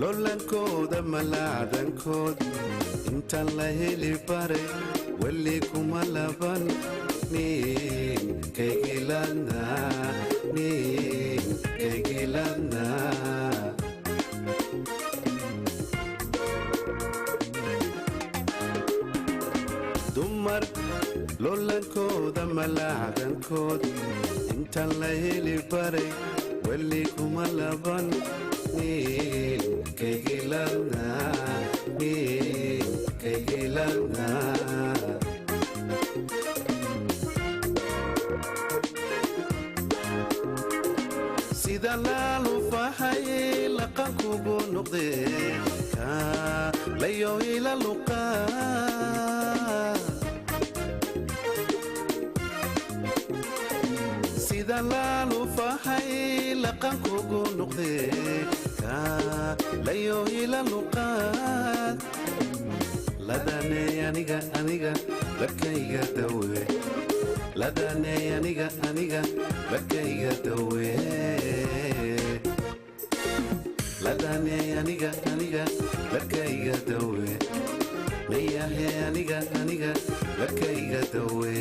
Lolankooda malaadankood intaan la heli baray, weli kuma laban nin kaygiladna, nin kaygiladna. Dumar lolankooda malaadankood intaan la heli baray, weli kuma laban nin kaygiladna, nin kaygiladna. Sida laalufahay laqankugu noqdee kaalayo ila luqaa. Sida laalufahay laqankugu noqdee kaalayo ila luqaad. Ladaney aniga, aniga lakayga dawe. Ladaney aniga, aniga lakayga dawe. Ladaney aniga, aniga lakayga dawe. Nayahe aniga, aniga lakayga dawe.